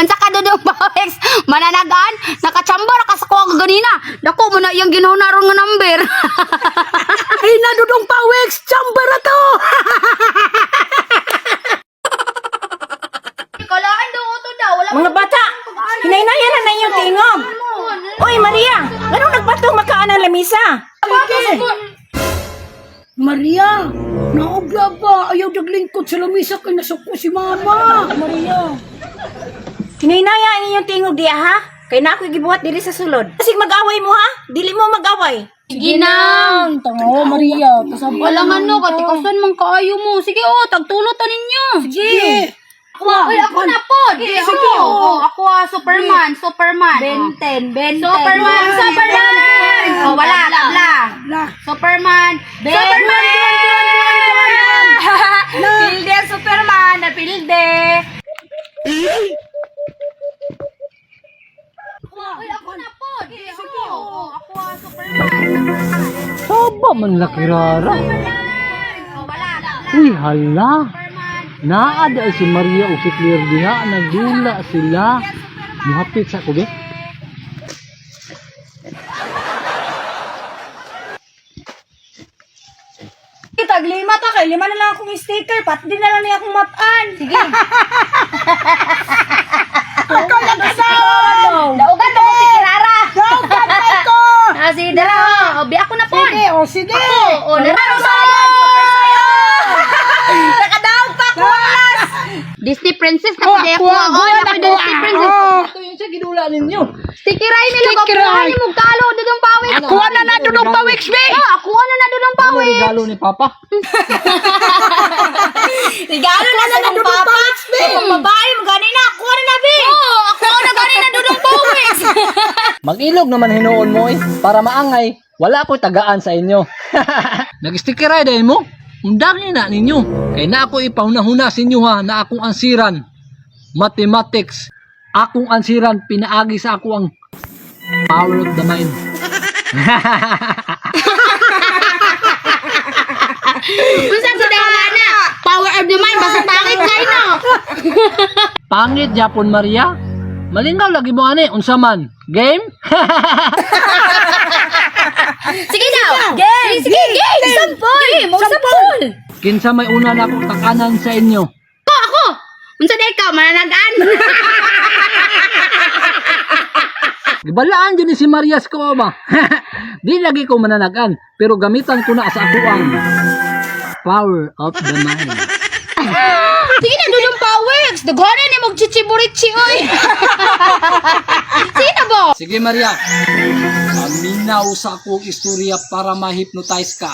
Unsa ka, Dudong Pawex? Mananagan? Nakachamba ra ka sa kuha ganina. Dako mo na iyang ginahuna ron nga number. Ay na, Dudong Pawex, chamba ra to. Kalaan daw to daw. Wala Mga bata, hinahinaya na na inyong tingog. Uy, Maria, nganong nagbatong makaan ang lamisa? Sige. Maria, naobla ba? Ayaw daglingkod sa lamisa kay nasuko si Mama. Maria. Hinahinaya ang inyong tingog diya ha? Kay na ako'y gibuhat dili sa sulod. Kasig mag-away mo ha? Dili mo mag-away. Sige na. Tango, Maria. Pasabay. Wala man no, katikasan man kaayo mo. Sige oh, tagtulot ta ninyo. Sige. Uy, ako na po. Sige, ako. Oh, ako ah, Superman, Superman. Benten, Benten. Superman, Superman. Oh, wala, tabla. La. Superman. Superman! Pilde ang Superman, napilde. Uy, ako na po. Sige, oh, ako ah, Superman, Superman. Saba man laki rara. Oh, wala, tabla. Uy, hala. Superman. Naa di ay si Maria o si Claire diha. Nagdula sila. Muhapit sa ko, be. Tag lima ta kay lima na lang akong sticker, pat di na lang niya akong map-an. Sige. Ako lang kasaw. Daugan to si Kirara. Daugan kay ko. Ah, si Dara. Oh, bi ako na po. Sige, o sige. Oh, naro Nakadaog pa ko. Disney princess na po ako. Oh, na po Disney princess. Ito yung siya gidula ninyo. Sticky ray nila ko. Sticky ray. Kuha ni talo Dudong Pawis. Ako na na, Dudong Pawex, be. Ah, ako na na Dudong Ano Pawis. regalo ni Papa? Regalo na sa kong papa. Kung babae mo gani na, kuha na na be. Oh, ako na gani na Dudong Pawis. Mag-ilog naman hinuon mo eh. Para maangay, wala ko'y tagaan sa inyo. Nag-sticker ay dahil mo. Undangin na ninyo. Kay na ako ipahuna-huna sa inyo ha na akong ansiran. Mathematics. Akong ansiran, pinaagi sa ako ang power of the mind. Unsa sa na? Power of the mind basta pangit kay no. Pangit Japon Maria. Malingaw lagi mo ani unsa man? Game? Sige daw. Game. Sige, game. Sampol. Game, sampol. Kinsa may una na akong takanan sa inyo. Ako, ako. Unsa day ka mananagan? Gibalaan jud ni si Maria sa ko ba? Di lagi ko mananagan, pero gamitan ko na sa ako ang power of the mind. Sige na Dudong Pawis. Daghanan ni mog chichiburichi oy. Sige na bo. Sige Maria, paminaw sa akong istorya para ma-hypnotize ka.